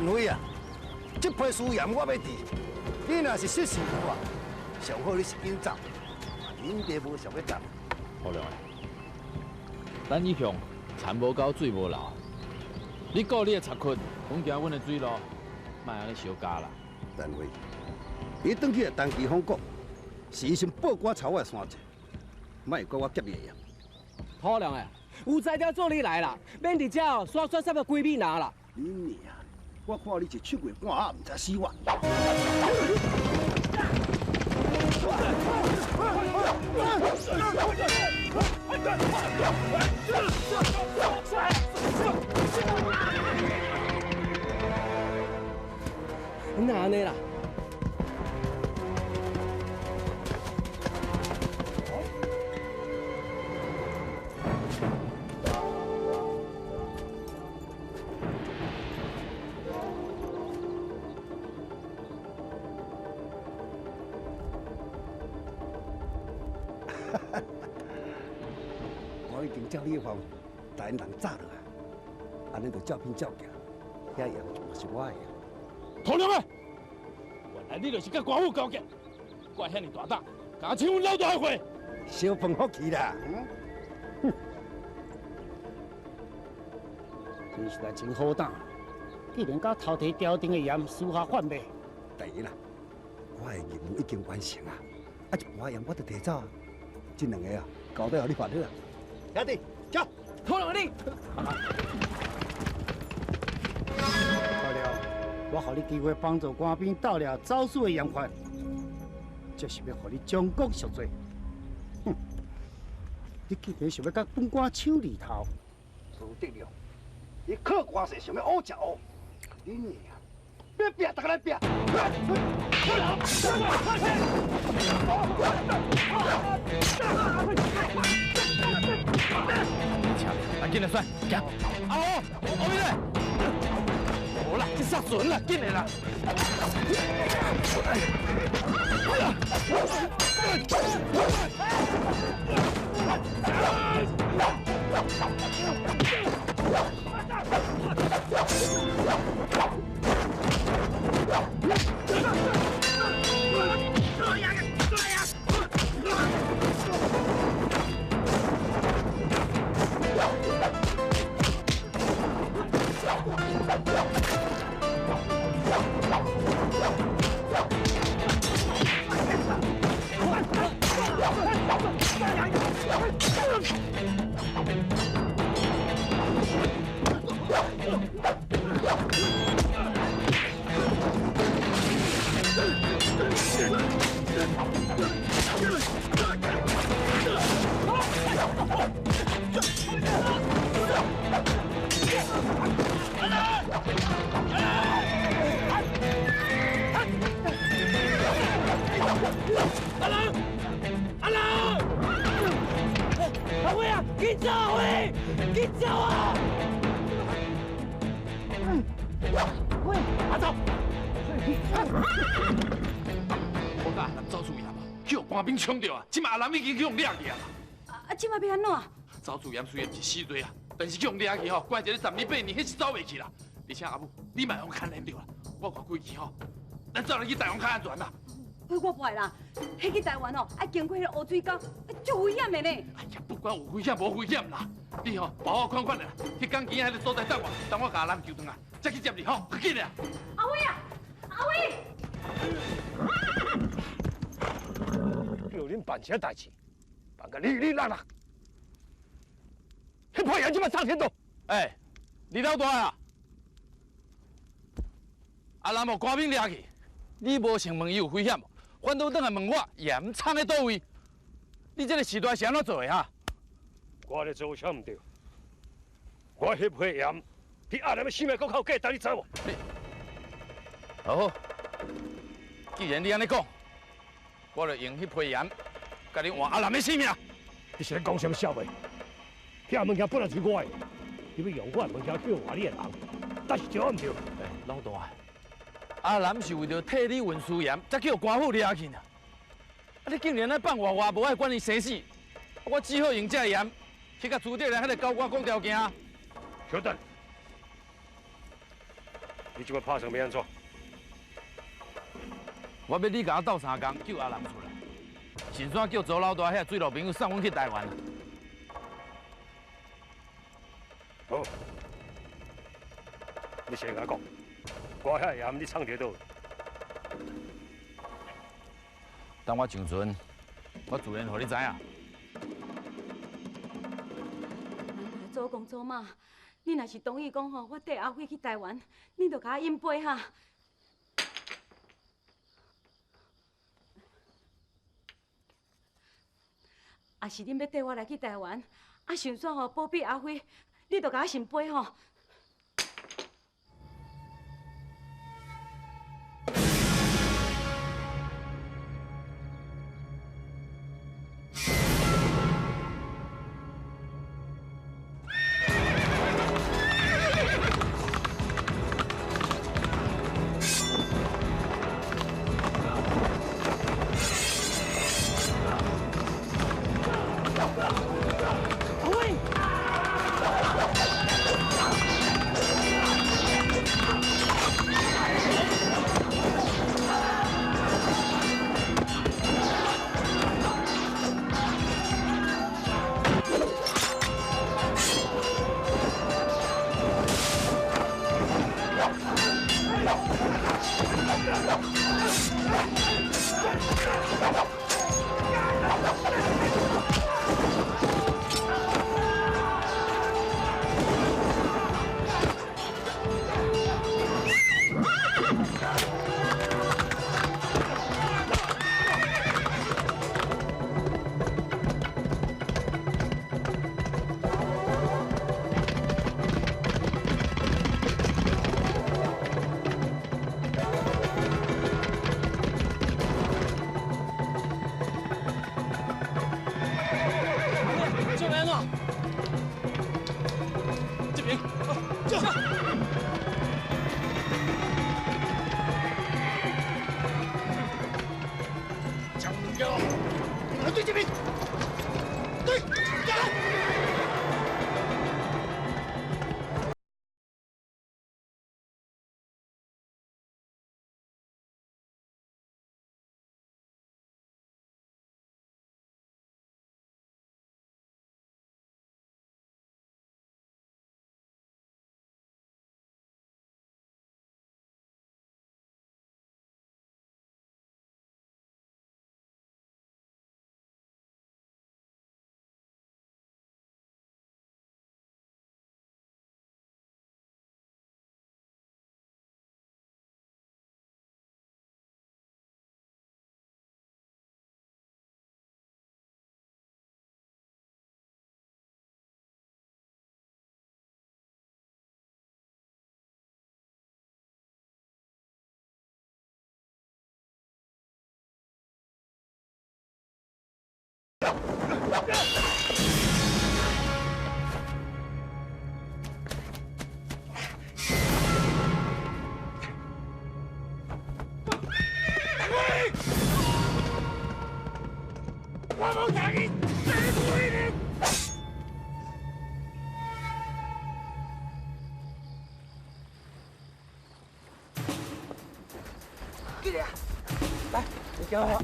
陈辉啊，这批私盐我欲治，你若是失事我，上好你是紧走，恁爸无想欲走。好良，咱一向田无沟，水无流。你顾你的贼窟，阮行阮的水路，莫按呢相加啦。陈辉，伊转去陈其风国，是伊先报官抄我的山寨，莫怪我劫伊的盐。土良的，有才调做你来啦，免伫遮哦，刷刷啥物鬼米拿啦。你娘，我看你是七月半仔，毋知死活。哪按呢啦？我已经照你的方，带𪜶人炸落来，按呢就照片照镜，遐盐嘛是我的。土良的，原来你就是佮官府勾结，我遐尔大胆，敢抢阮老大的货，小饭福气啦！哼，真实在真好胆，竟然敢偷提朝廷的盐私下贩卖。第一啦，我的任务已经完成啊，啊一半盐我就提走啊，这两个啊，交代予你办好啊。兄弟，走。土良你。我予你机会帮助官兵盗掠走私的盐块，这是欲予你将功赎罪。哼！你竟然想欲佮本官抢里头？苏德良，你靠关势想欲乌食乌，你娘，欲拼大家来拼！来，紧来选，行。阿虎，后面来。无啦，去杀船啦，紧的啦！阿郎，阿郎，阿辉啊，紧走，阿辉，紧走啊！喂，阿走。我佮阿南走出盐啊，去予官兵抢著啊！这马阿南已经去予掠去啊！啊，这马欲按怎？走私盐虽然是死罪啊，但是去予掠去吼，关一个十年八年，彼是走袂去啦。而且阿母，你莫予牵连著啦，我看规气吼，咱走来去台湾较安全啦。我不爱啦，彼去台湾哦，爱经过彼个乌水沟，足危险的呢。哎呀，不管有危险无危险啦，你吼包好款款的啦，去港墘彼个所在等我，等我共阿南救转来，再去接你吼，较紧的。阿辉啊，阿辉！叫恁办啥代志，办甲哩哩啦啦，彼批人这马藏佇佗？哎，李老大啊，阿南予官兵掠去，你无先问伊有危险无？反倒转来问我盐藏佇佗位？你这个时代是按怎做的哈？我咧做有啥毋对？我彼批盐伫阿南的性命阁较有价值，你知无？好，既然你按呢讲，我就用彼批盐，共你换阿南的性命。你是咧讲啥物笑话？遐物件本来就是我的，你欲用我的物件去换你的人，但是对毋对？欸，老大，阿南是为著替你运私盐，才去予官府掠去呢。啊，你竟然爱放我，我无爱管伊生死，我只好用这个盐去共朱德良彼个高官讲条件。稍等，你這擺拍算欲按怎？我欲你共我鬥相共，救阿南出來，順紲叫周老大遐水路朋友送阮去台灣。好，你先共我講，我遐鹽你藏佇佗？等我上船，我自然予你知影。祖公祖媽，你若是同意講吼，我綴阿輝去台灣，你就共我應批哈。啊是恁欲綴我來去台灣，啊順紲吼保庇阿輝，你就共我聖杯吼。我无听你，这鬼人！记得，来，你交我。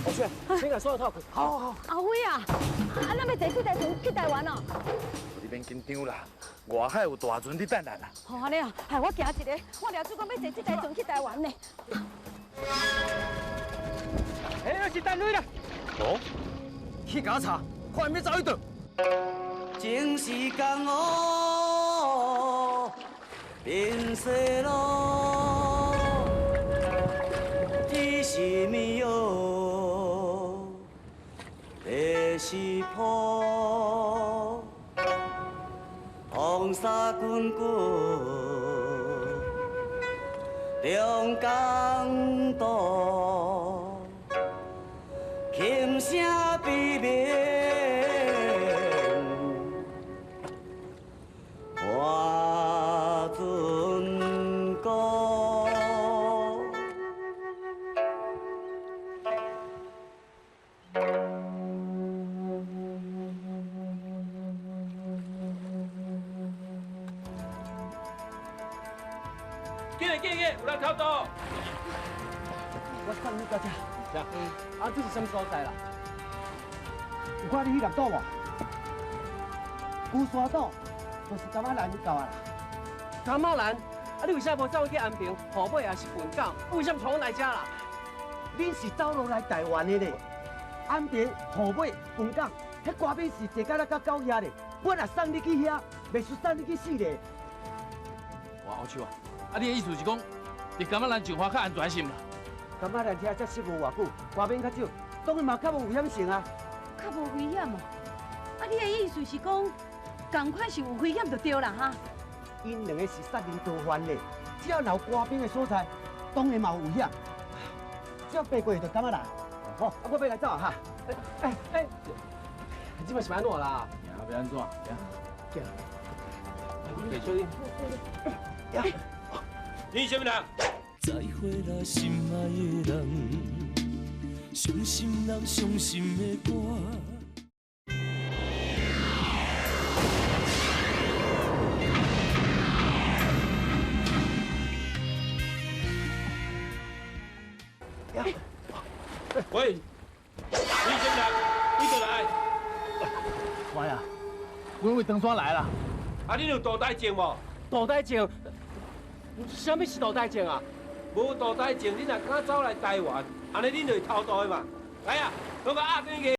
老师，先共锁套开。好好好。阿辉啊，啊，咱欲坐這台船去台灣哦。你免緊張啦，外海有大船佇等咱啦。好按呢啊，害我驚一个，我掠主講欲坐這台船去台灣呢。哎，是陳磊啦。哦，去共我查，看伊欲走去佗。情是江湖变西路，天是暝哟，地是铺，风沙滚滚，中江渡，琴声悲鸣。破船鼓。去，有人偷渡。我送你到这。啊，这是啥物所在啦？有看你彼粒岛无？龟山岛就是柑仔兰到啊啦。柑仔兰？啊，你为啥无走去安平、湖尾，还是本港？为啥带阮来这啦？恁是走路来台湾的咧？安平、湖尾、本港，彼歌边是坐到咱到狗遐咧。我若送你去遐，袂输送你去死咧。哇，阿秋啊，啊，你的意思是讲，伫柑仔兰上花较安全是毋啦？柑仔兰遐才失无偌久，歌边较少，当然嘛较无危险性啊。较无危险哦？啊，你的意思是讲，仝款是有危险就对啦哈？𪜶两个是杀人逃犯咧，只要有歌边的所在，当然嘛有危险。只要爬过去就柑仔兰。好，啊，我欲来走啊哈。哎哎，这摆是按怎啦？欲按怎？行。小弟。你是啥物人？再会啦，心爱的人，伤心人伤心的歌。喂，你啥物人？你倒来？我呀，阮为长山来啦。啊，你有倒带证无？倒带证？啥物是倒带证啊？无倒带证，你若敢走来台湾，按呢恁就会偷渡的嘛。来啊，拢共押转去。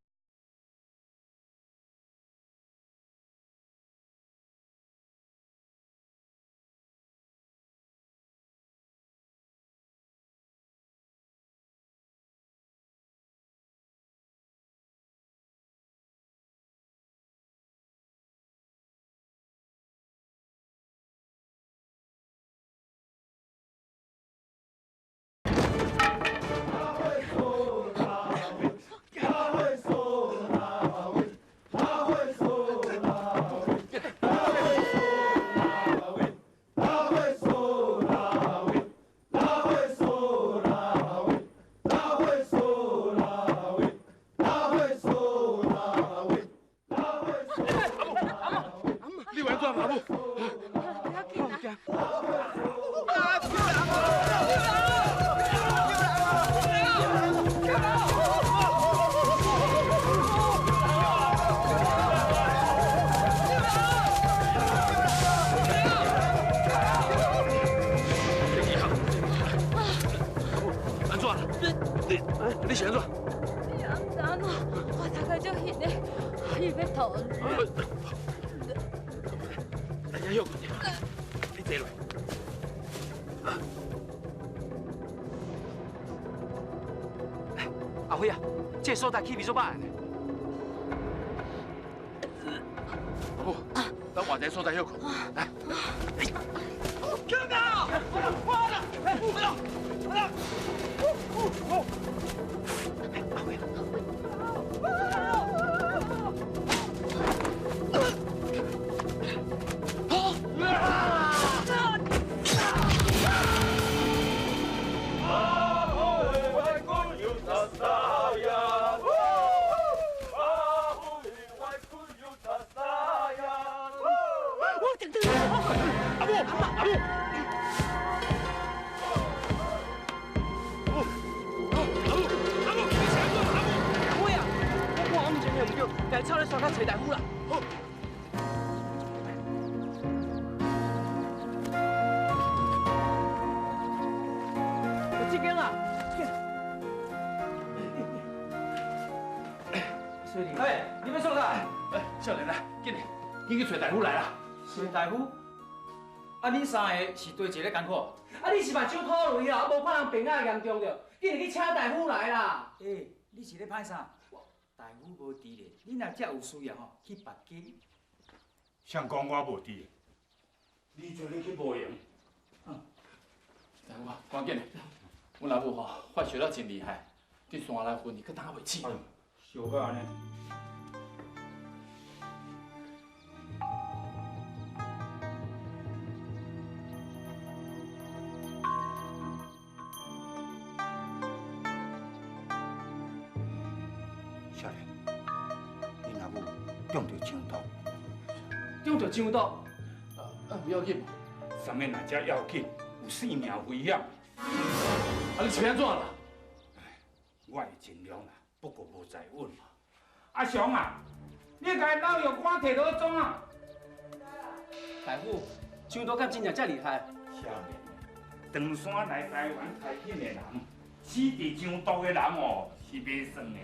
你是按怎？你也毋知按怎，我头壳足晕的，伊欲吐。来，休困者，你坐落。阿辉啊，这个所在气味足歹呢。阿母，咱换一个所在休困。来。救命！我了，哎，我了，我了。来，草咧山脚找大夫啦。好。这间啊，小林，哎，你欲创啥？哎，少年来，紧来，紧去找大夫来啦。找大夫？啊，恁三个是对一个艰苦？啊，你是目睭吐泪啊，无看人病啊严重著，紧去请大夫来啦。欸，你是咧歹啥？大夫无伫咧，你若遮有需要吼，去别间。谁讲我无伫咧？你做你去无闲。大夫，赶紧的，阮老母吼发烧了真厉害，伫山内昏去，阁打袂醒。烧到按呢？少年，恁阿母中著枪毒。中著枪毒？不要紧。啥物若遮要紧？有有性命危险。啊，你是欲按怎啦？我会尽量啦，不过无在稳。阿雄啊，你共老药膏提落去啊？大夫，上毒敢真正遮厉害？少年，长山来台湾开垦的人，死伫上毒的人哦，是袂算的。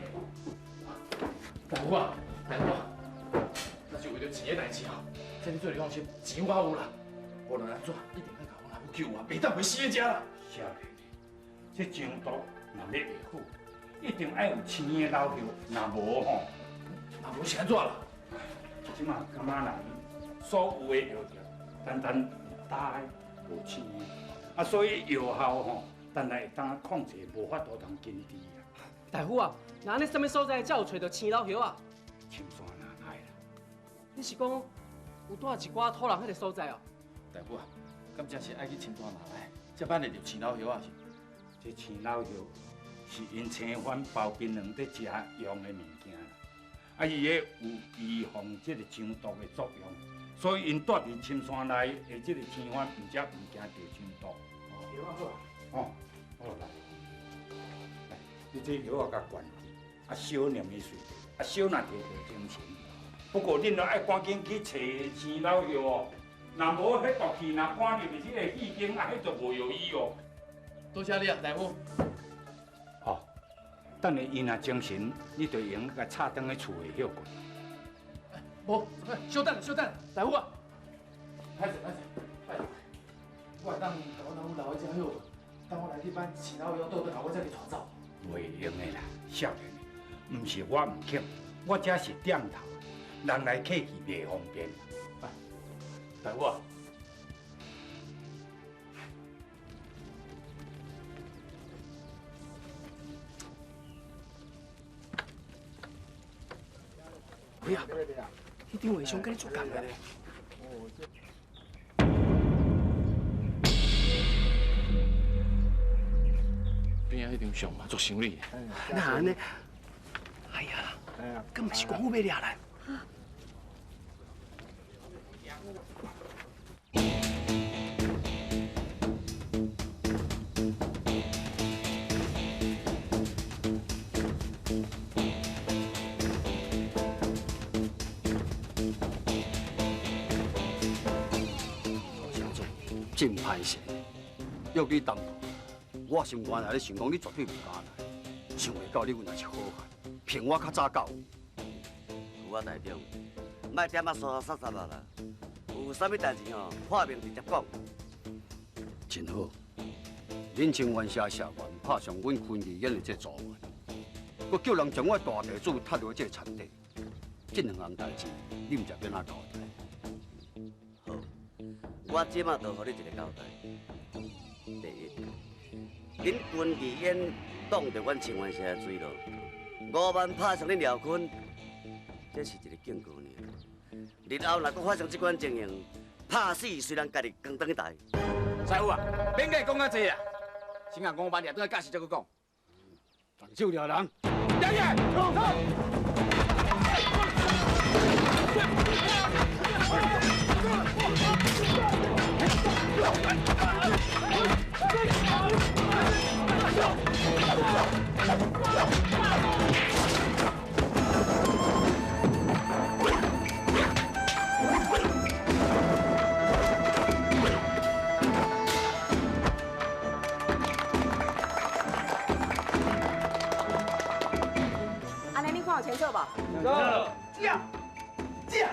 大夫啊，大夫啊，那是为著钱的代志哦，这你做你放心，钱我有啦，无论按怎，一定爱共阮阿母救活，袂当予死伫遮啦。少年，这上毒若欲下好，一定爱有青的老药，若无吼，若无是按怎啦？这马感觉人所有的药店，单单有焦的，无青的，啊，所以药效吼，但来会当控制，无法度通根治啦。大夫啊，那按呢啥物所在才有揣著青老药啊？深山内啦。你是讲有带一寡土人彼个所在哦？大夫啊，敢真是爱去深山内来，才挽会著青老药啊？是？这青老药是𪜶青番包槟榔伫食用的物件啦，啊，伊个有预防这个上毒的作用，所以𪜶住伫深山内的这个青番，毋才毋惊著上毒。药啊好啊。哦，好来，来，你这药仔共灌去，啊，小念伊随地，啊，小若提著精神。不过恁著爱赶紧去揣青老药哦，若无彼毒气若灌入去这个肺经，啊，彼就无药医哦。多谢你啊，大夫。哦，等下伊若精神，你就会用共插转去厝内歇困。无，稍等，稍等，大夫啊，歹势歹势，拜托，我会当共阮老母留喺遮歇困，等我来去挽青老药倒转来，我再去带走。袂用的啦，少年的，毋是我毋肯，我这是店头，人来客去袂方便。大夫啊。喂啊，彼张画像佮你足仝的咧。边仔彼张相嘛，足生理。哪按呢？哎呀，敢嘛是官府欲掠咱？真歹势，约你谈判，我心原来咧想讲你绝对毋敢来，想袂到你原来是好汉，骗我较早到。有啊，台长，莫点仔疏疏杂杂啊啦，有啥物代志吼，破面直接讲。真好，恁清源社社员拍上阮坤义演的这组员，阁叫人将我大地主踢落这个田地，这两项代志，你毋知欲按怎交代？好，我这马就予你一个交代。第一，恁军义演挡著阮清源社的水路，5万拍上恁廖坤，这是一个警告尔。日后若阁发生这款情形，拍死随人家己扛转去台。师傅啊，免阁讲较济啦，先共5万掠转来价时才阁讲。动手掠人！爷爷，走！按呢，你看有清楚无？姐，姐，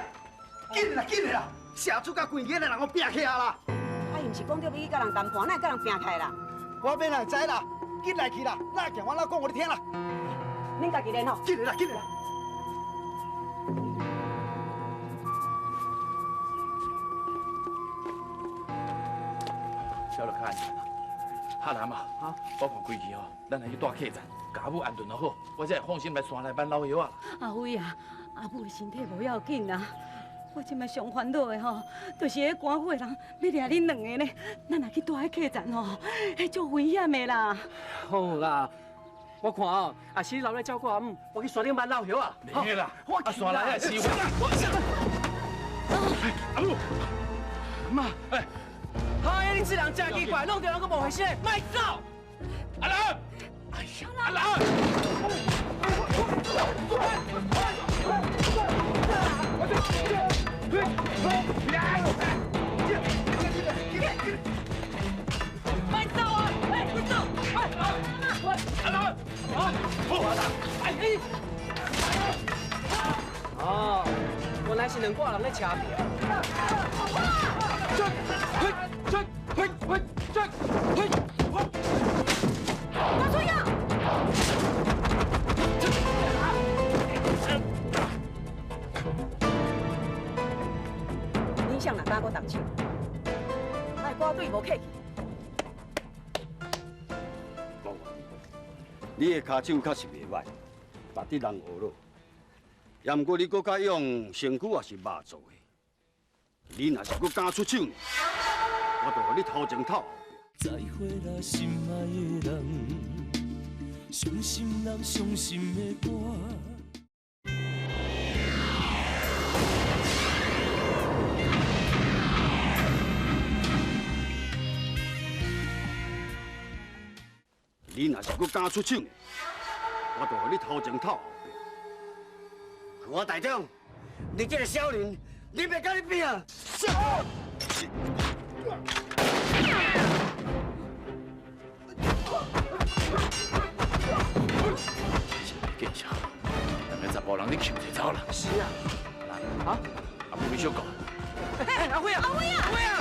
紧啦，紧啦！社主佮军营的人拢拼起来啦！啊，伊毋是讲著欲去佮人谈判，哪会佮人拼起来啦？我欲哪会知啦？紧来去啦！哪行我哪讲予你听啦？恁家己练吼。紧来啦，紧来啦！小乐较安全啦。哈南啊，我看规气吼，咱来去住客栈，共阿母安顿好，我才会放心来山内挽老药仔。阿辉啊，阿母的身体无要紧啦。我这摆上烦恼的吼，就是彼官府的人欲掠恁两个呢。咱若去住彼客栈吼，彼足危险的啦。好啦，我看哦，啊是你留来照顾阿母，我去山顶挽老药啊。袂啦，啊山内遐是我。阿母，阿妈，哎，哎，你这人真奇怪，弄到人阁无回心，莫走！阿兰，哎呀，阿兰！莫走啊！哎，快走！哎，阿兰，哎，哦，原来是两挂人咧车票。高春耀，你想若敢阁动手，莫我对无客气。国元，你的跤手确实袂歹，值得人学咯。也毋过你阁较勇，身躯也是肉做的。你若是阁敢出手，我就予你头前头后。再会啦，心爱的人，伤心人伤心的歌。你若是阁敢出手，我就予你头前头后。我队长，你这个小人，你袂佮你拼！见笑，两个查甫人你扣就走了。是啊，啊，阿母你小顾。哎，阿辉啊，阿辉啊，阿辉啊！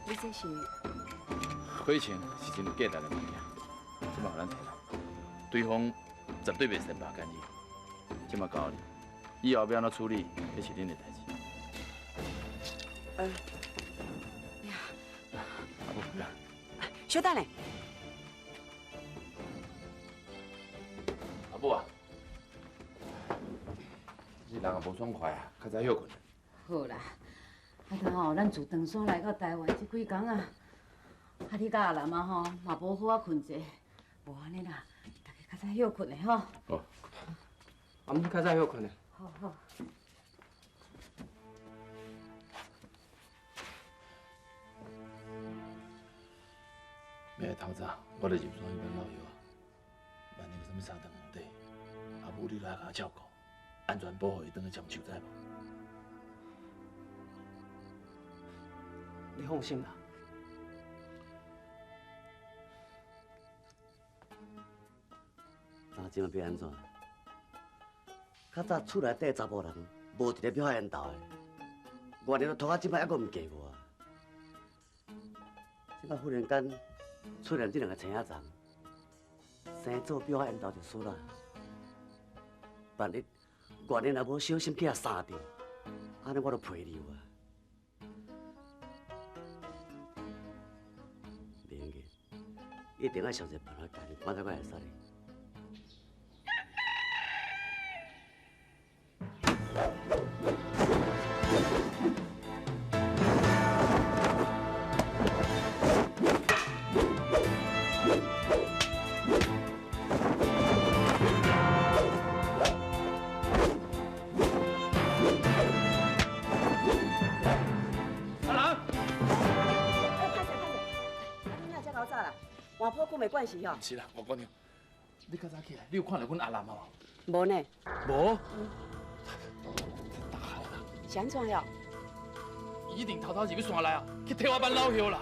你这是？火枪是真有价值的物件，这马予咱提来，对方绝对袂善罢甘休。这马交你，以后欲按怎处理，彼是恁的代志。阿母，来。小等下。阿母啊，这人也无爽快啊，较早歇睏。好啦。啊，拄吼，咱自长沙来到台湾这几工啊，啊，你佮阿南啊吼，嘛无好仔睏者，无按呢啦，大家较早歇睏的吼。哦。阿母较早歇睏的。好好。明日透早，我就入山去挽老药啊。万一有啥物三长两短，阿母你来共我照顾，安全保护伊转去签手，知无？你放心啦。那这马欲按怎？较早厝内底查埔人，无一个表缘投的，原来都拖到这摆，犹阁毋嫁我。这摆忽然间出现这两个青仔丛，生做表缘投就输啦。万一原来若无小心去予捎著，按呢我就赔了啊！袂用紧，一定爱想一个办法，共伊赶走，才会使哩。阿兰，哎，歹势歹势，啊，你哪遮够早啦？换铺久袂惯势吼。毋是啦，吴姑娘，你较早起来，你有看著阮阿兰无？无呢。无？是按怎样？伊一定偷偷入去山内啊，去替我挽老叶啦。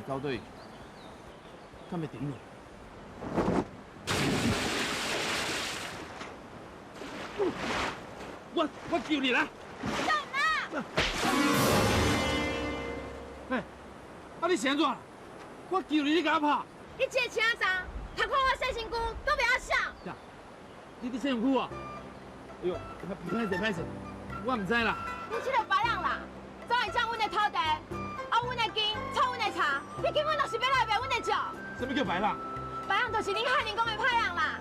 走佗去？敢會停落？我救你啦！等啊！哎，啊你是按怎？我救你，你共我拍？你這個青仔，讀看我洗身躯，都袂曉笑。你伫洗身躯啊？哎呦，歹勢歹勢，我毋知啦。你這個白人啦，走來佔阮的土地，挖阮的金，炒阮的茶，你根本就是欲來賣阮的酒。啥物叫白人？白人就是恁汉人講的歹人啦。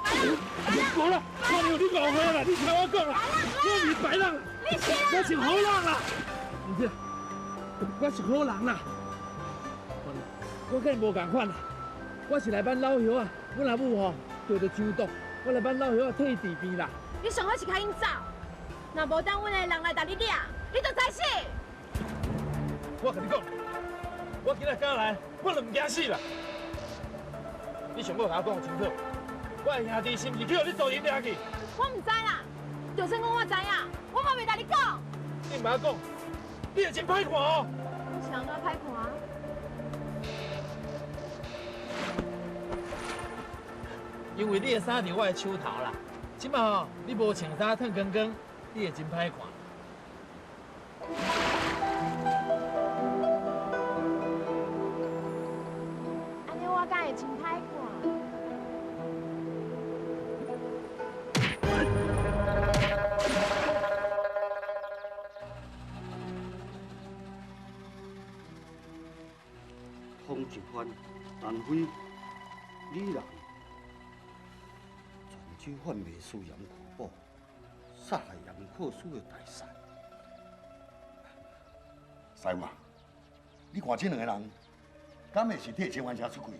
白人，白人。無啦，我娘你誤會啦，你聽我講啦，我毋是白人，你是啦，我是好人啦，毋是，我是好人啦。我佮你無仝款啦，我是來挽老爺仔，阮阿母吼得著酒毒，我來挽老爺仔替伊治病啦。你上好是較緊走，若無等阮的人來共你掠，你就知死。我共你講，我今仔敢來，我就毋驚死啦。你上好共我講清楚，我的兄弟是毋是去予你族人掠去？我毋知啦，就算講我知影，我嘛袂共你講。你毋愛講，你會真歹看哦。你是按怎歹看？因為你的衫佇我的手頭啦，這擺吼你無穿衫脫光光，你會真歹看。按呢我敢會真歹看？方一帆、陈辉、李兰。泉州贩卖私盐库宝，杀害盐课司的大使。师傅啊，你看这两个人，敢会是替清源社出气，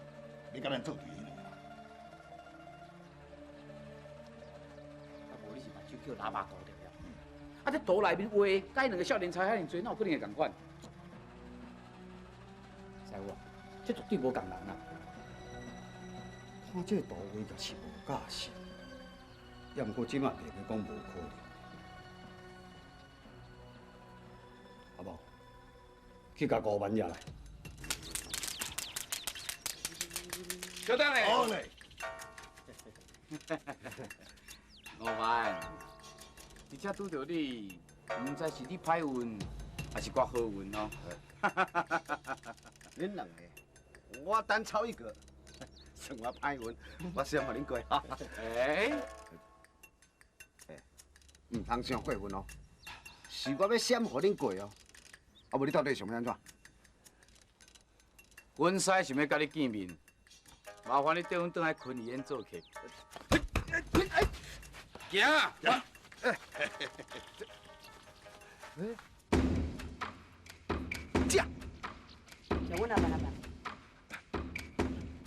欲佮咱做对彼两个人？啊，无你是目睭叫喇叭糊著了。啊，这图内面画的，佮彼两个少年差遐尔济，哪有可能会仝款？师傅啊，这绝对无仝人啦。看这图画就是无价值。也毋过这马袂用讲无可能，阿无，去共五万掠来。稍等咧。好嘞。五万，伫遮拄著你，毋知是你歹运，还是我好运哦。恁两个，我单抽一个，算我歹运，我先予恁过哈。哎。毋通伤过分哦，是我欲闪予恁过哦，啊无你到底想欲按怎？阮师想欲佮你见面，麻烦你缀阮转来昆医院做客。行啊！食。像阮阿爸阿爸。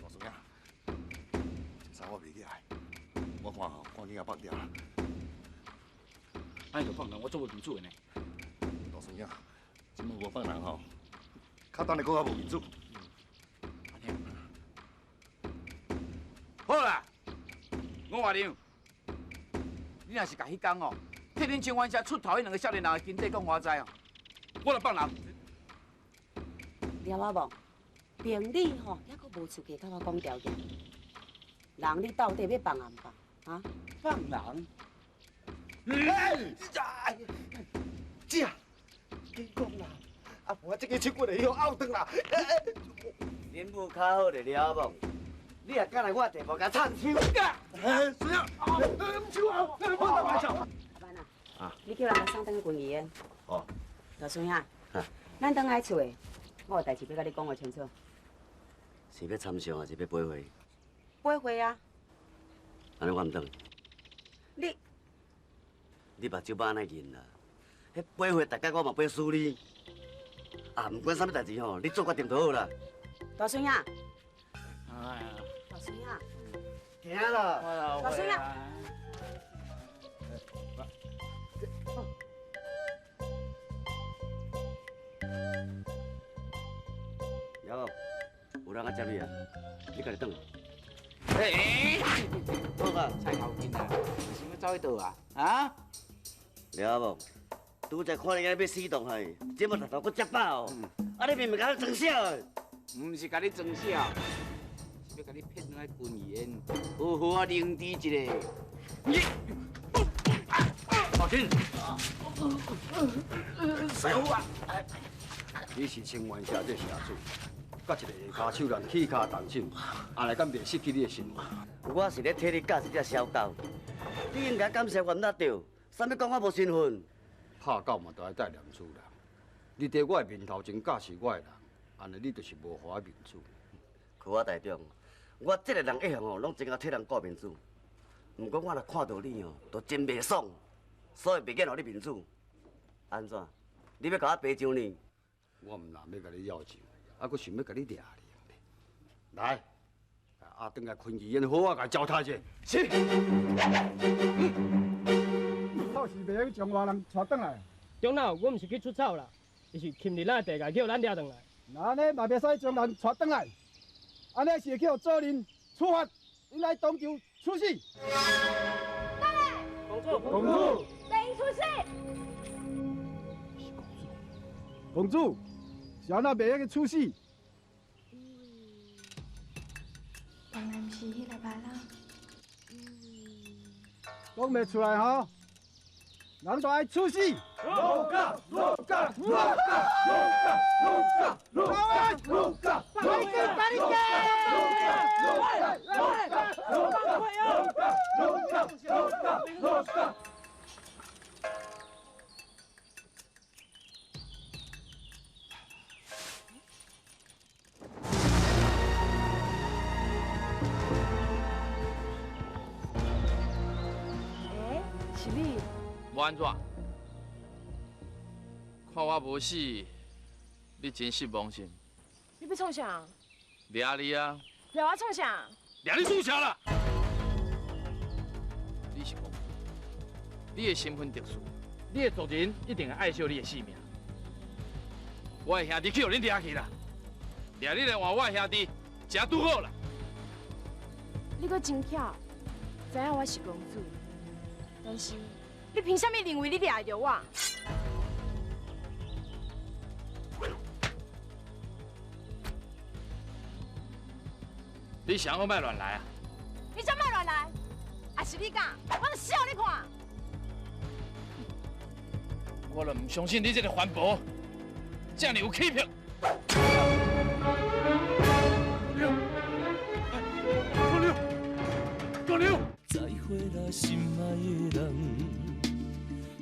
大孙仔，这衫我袂起来，我看吼，赶紧共放掉啦。按呢就放人，我足无面子的呢。大孙仔，这摆无放人吼，较等下阁较无面子。好啦，吴华良，你若是共彼工哦，替恁清源社出头彼两个少年人的根底讲我知哦，我就放人。廖阿无，病理吼，犹阁无出去，共我讲条件。人你到底欲放抑毋放？啊？放人？哎，姐，紧讲啦！阿婆，这个手骨会晓拗转啦！恁母较好咧，了无？你也敢来我地盘共插手？哎，孙仔，唔手啊！我打麻将。阿班啊，你叫人来送转去军医院。哦。大孙仔，咱转来厝的，我有代志欲共你讲个清楚。是欲参详，还是欲陪会？陪会啊！按呢我毋转。你。你目睭欲按怎认啦？彼陪会大概我嘛陪输你。啊，毋管啥物代志吼，你做决定就好啦。大孙仔。哎呀。大孙仔。行啦。大孙仔。有，有人来接你啊！你家己转。哎，好啊，菜头巾啊，想欲走去佗啊？啊？了无？拄才看你安尼欲死动害，这马头头阁遮饱哦。啊，你明明共我装痟的。毋是共你装痟，是欲共你骗转来军医院，好好啊凝治一下。你，阿金，师傅啊，你是清源社这社主，佮一个下跤手人起跤动手，按呢敢袂失去你的身份？我是咧替你教一只小狗，你应该感谢我毋才对，啥物讲我无身份？拍狗嘛，都爱带脸子啦。你伫我的面头前教示我的人，按呢你就是无予我面子。柯我台长，我这个人一向哦，拢真𠢕替人顾面子。毋过我若看到你哦，就真袂爽，所以袂愿予你面子。按怎？你欲共我爬上呢？我毋但欲共你要钱，犹阁想欲共你掠掠来，阿转来昆剧院好好共糟蹋者。是。我是袂用将外人带转来。长老，我毋是去出草啦，伊是侵入咱的地界，叫咱掠转来。那按呢嘛袂使将人带转来，按呢是会去予做人处罚，𪜶来当场处死。等下，公主，公主，等伊处死。是公主，公主，是按怎袂用去处死？因为原来毋是彼个别人。讲袂出来吼，人就爱处死。老家，老家，老家，老家，老家，老家，老家，老家，老家，老家。欸，是你？无按怎？看我无死，你真失望是？你欲创啥？掠你啊！掠我创啥？掠你创啥啦？你是公主，你的身份特殊，你的族人一定会爱惜你的性命。我的兄弟去予恁掠去啦，掠你来换我的兄弟，真拄好啦。你阁真巧，知影我是公主，但是你凭啥物认为你掠会著我？你想我莫乱来啊！你才莫乱来！啊是你敢，我就死予你看！我就毋相信你这个番婆，这么有气魄。姑娘，姑娘，再会啦，心爱的人，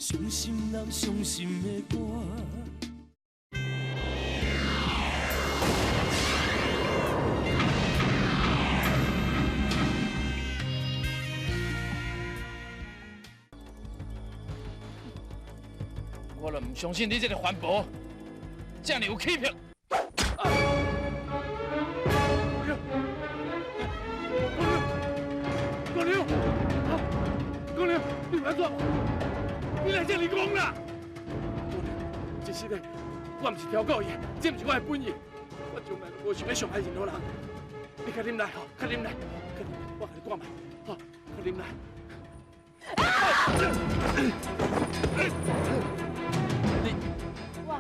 伤心人伤心的歌。我就毋相信你这个番婆，这么有气魄。姑娘，姑娘，你别怎？你来这里讲啦！姑娘，其实呢，我毋是挑故意，这毋是我的本意，我从来无想欲伤害任何人。你较忍耐吼，较忍耐，较忍耐，我共你看觅，吼，较忍耐。我，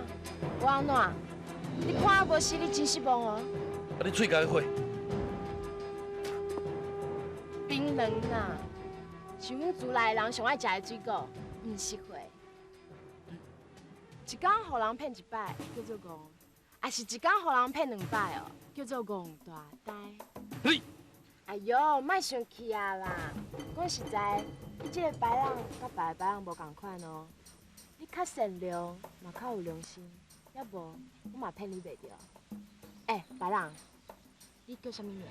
我按怎？你看我无死，你真失望哦。啊！你喙共火。槟榔啦，是阮族内人上爱食的水果，毋是火。一工予人骗一摆，叫做戆；啊是一工予人骗两摆哦，叫做戆大呆。你，哎哟，莫生气啊啦！讲实在，你这个白人佮别个白人无仝款哦。你较善良，嘛较有良心，抑无我嘛骗你袂著。欸，白人，你叫啥物名？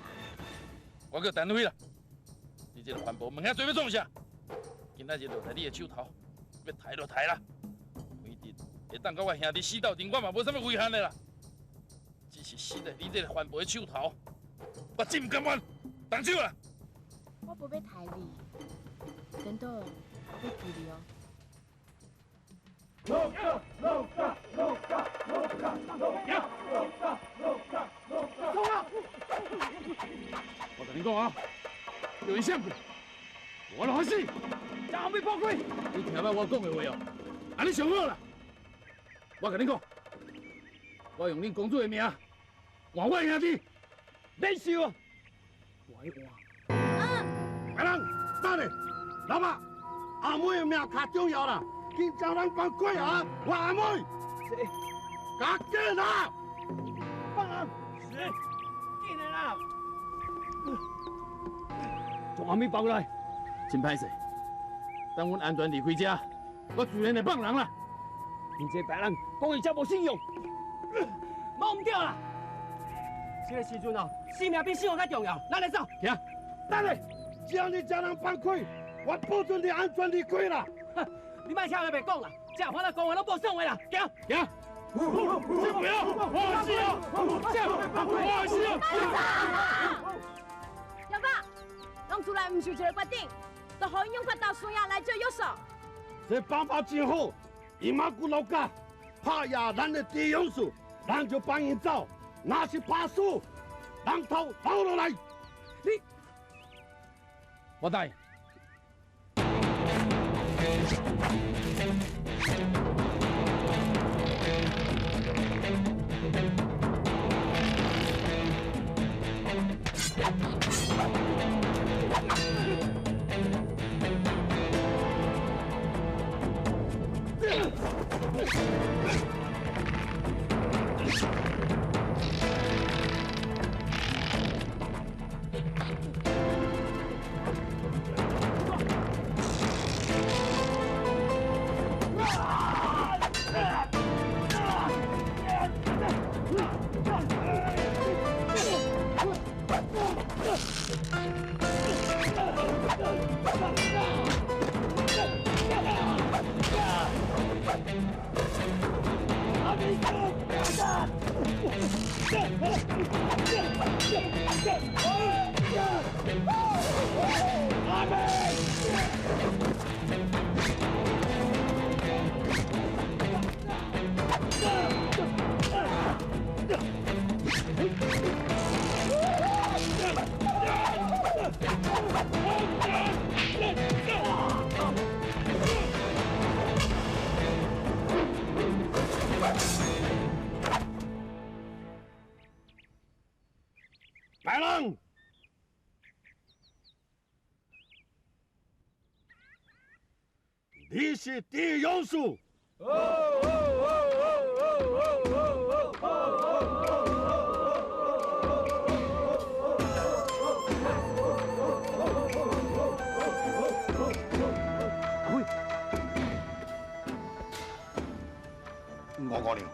我叫陈辉啦。你这个番婆，问遐济欲创啥？今仔日落在你的手头，欲刣就刣啦。反正会当佮我兄弟死斗阵，我嘛无啥物遗憾的啦。只是死在你这个番婆的手头，我真毋甘愿。动手啦！我无欲刣你，颠倒我欲救你哦。老家，老家，老家，老家，老家，老家，老家，老家。冲啊！我共你讲啊，有人闪过，我来发死，将后尾破开。你听捌我讲的话哦，按呢上好啦。我共恁讲，我用恁公主的名换我的兄弟，免收啊！我爱换。白人，等下，老爸，阿妹的命较重要啦，紧将人放过啊！我阿妹，赶紧啦！放人，是，紧的啦！将阿妹放来，真歹势。等阮安全离开这，我自然会放人啦。你这白人讲伊遮无信用，无毋对啦。这个时阵哦，性命比信用较重要，咱来走。行，等下，只要你将人放开，我保证你安全离开啦。你莫听伊白讲啦，这反正讲话拢无算话啦。行行。先不要，我死哦！先，我死哦！老爸，拢出来毋是一个决定，就予𪜶用法斗孙仔来做约束。这办法真好，伊马骨老家拍压咱的敌勇士，咱就放𪜶走。若是拍输，人头留落来。你，我答应。白人，你是第勇士。吴姑娘，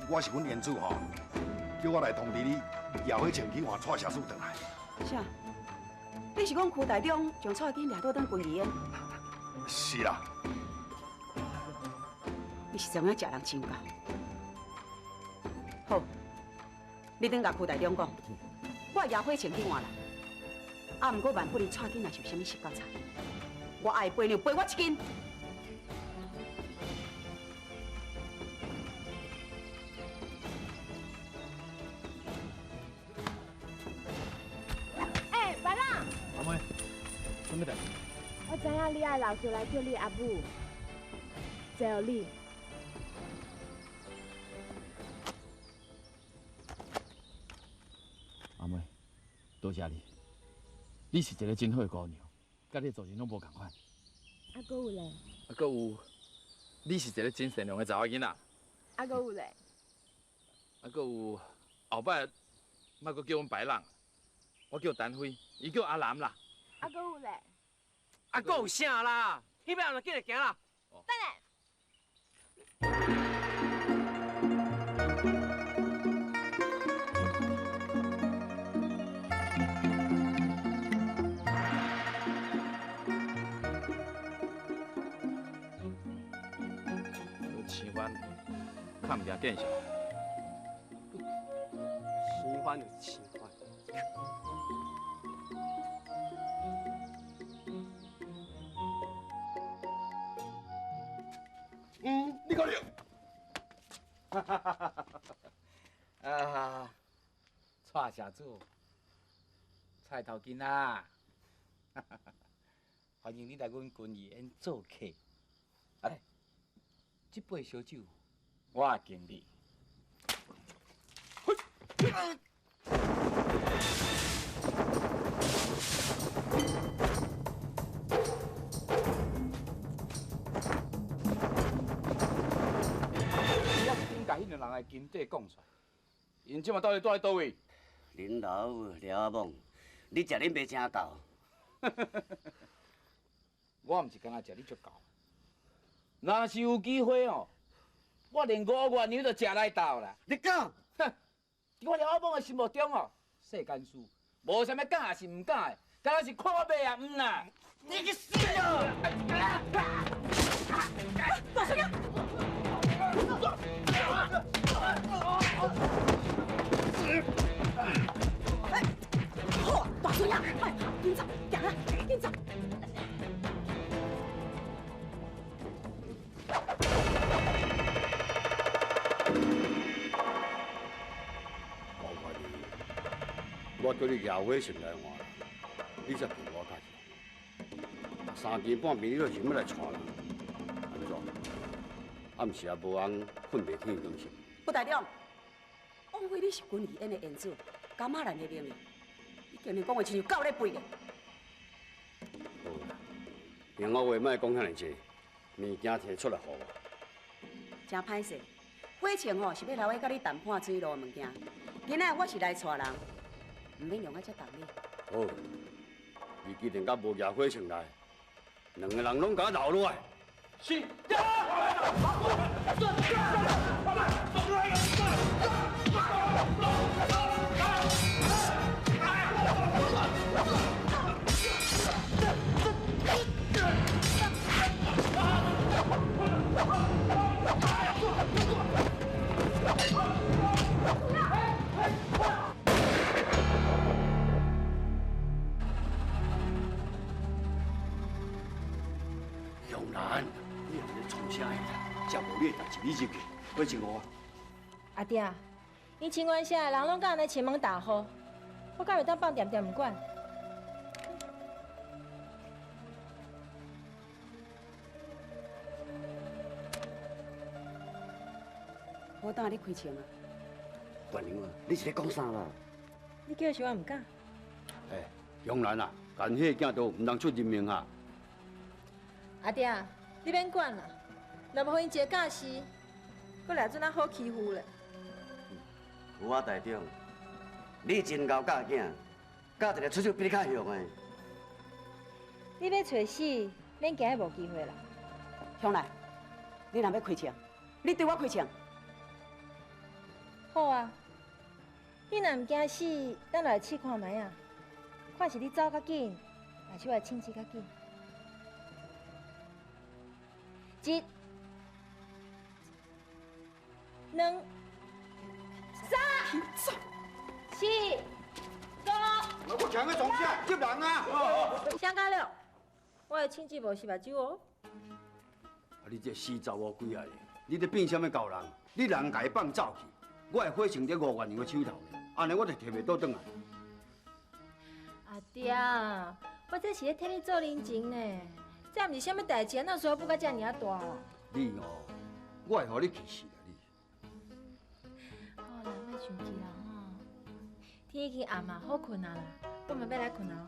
我是阮园主吼，叫我来通知你，夜火穿去换蔡社主转来。啥？你是讲区大中将蔡金掠倒转军医院？是啦。你是怎样食人亲家？好，你转共区大中讲，我夜火穿去换啦。啊，毋过万夫人蔡金若是有啥物失脚菜，我爱赔娘赔我一斤。欸，白浪。阿妹，什么代志？我知影你爱留下来叫你阿母，谢你。阿妹，多谢你，你是一个真好的姑娘，佮你做人拢无仝款。啊，阁有咧？啊，阁有，你是一个真善良的查某囡仔。啊，阁有咧？啊，阁有，后摆莫阁叫阮白浪，我叫陈辉，伊叫阿南啦。啊，阁有咧？啊，阁有啥啦？彼边就紧来行啦。等下。生番较毋惊见笑。生番就是生番。嗯，你讲对。啊，蔡社主，菜头囡仔，欢迎你来阮军医院做客。来，这杯烧酒，我敬你。你抑是顶共彼两人的根底讲出来，𪜶这马到底住佇佗位？恁老母廖阿猛，你食恁爸请教。我毋是干焦食你足够，若是有机会哦，我连5月娘都食来斗啦。你敢？哼！伫我廖阿猛的心目中哦，世间事无啥物敢也是毋敢的，敢若是看我袂啊，毋啦。你去死啊！大叔爷！好，大孙仔，莫怕，紧走，行啊，紧走。王怀仁，我叫你举火绳来换，你才骗我家己。三更半暝你都想欲来娶人，按怎？暗时也无通困袂天光是？吴台长，枉费你是军艺院的院主，噶马兰的命令，你竟然讲话亲像狗咧吠的。好啦，闲话莫讲遐尔济，物件提出来予我。真歹势，火枪吼是欲留咧佮你谈判水路的物件，今仔我是来带人，毋免用啊遮重礼。好，你既然甲无举火枪来，两个人拢共我留落来。是。香兰，你若咧创啥啦？才无你的代志，你入去，火枪予我。阿爹，𪜶清源社的人拢敢按呢前门大户，我敢会当放恬恬毋管？我等下你开枪啊！关娘啊，你是咧讲啥啦？你叫是我毋敢。哎，香兰啊，干伙囝都毋通出人命啊！阿爹，你免管啦，若无予𪜶一个教示，阁来阵仔好欺负咧。有啊，台长，你真𠢕教囝，教一个出手比你较凶的。你欲揣死，免惊彼无机会啦。香兰，你若欲开枪，你对我开枪。好啊，你若毋惊死，咱来试看觅啊，看是你走较紧，还是我的枪支较紧。一、两、三、四、五。我强个创啥？接人啊！啥家了？我的枪支无湿目睭哦。啊！你这死查某鬼仔的，你咧变啥物狗人？你人共伊放走去，我的火枪伫5月娘的手头呢，按呢我就提袂倒转来。阿爹，我这是咧替你做人情呢。这毋是啥物代志，哪需要付到遮尔仔大啦？你哦，我会予你气死啦你！好啦，莫生气啦吼。天已经暗啊，好睏啊啦，我嘛欲来睏啊。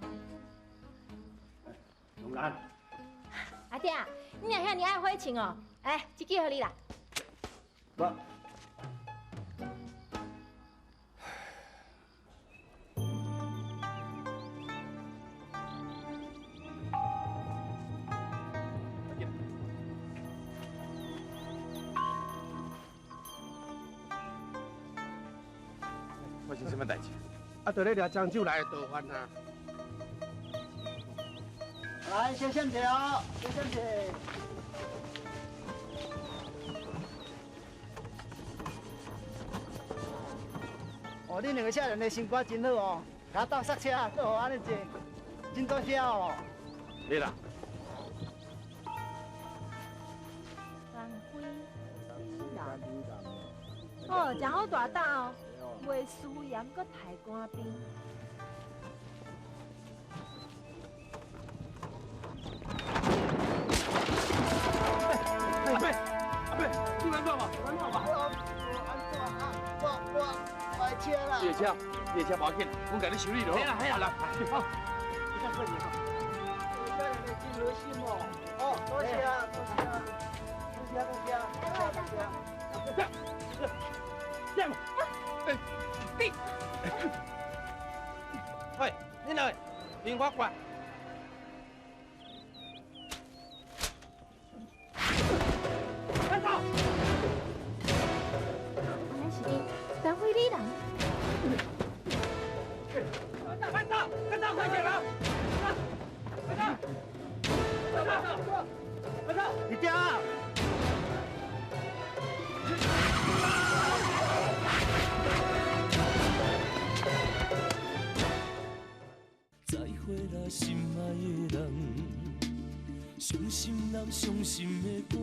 龙兰，阿爹，你若遐尔爱火枪哦，来，这支予你啦。我。发生什么代志？啊，就咧掠漳州来的盗犯啊！来，先生坐哦，先生坐。哦，恁两个少年的身板真好哦，共我斗刹车，阁予我按呢坐，真多谢哦。你啦。东非李人，哦，真好大胆哦，卖私盐阁抬官兵。阿伯，阿伯，車，你的車無要緊，阮共你修理就好。嘿啦嘿啦，來，好，你較順利吼。真好心哦，哦，多謝啊，多謝啊，多謝多謝，多謝。這樣，你，喂，你兩個，靈活過來。快走！原來是你，陳輝你人。快走！快走！快點啦！快走！快走！快走！你掉。再會啦，心愛的人，傷心人傷心的歌。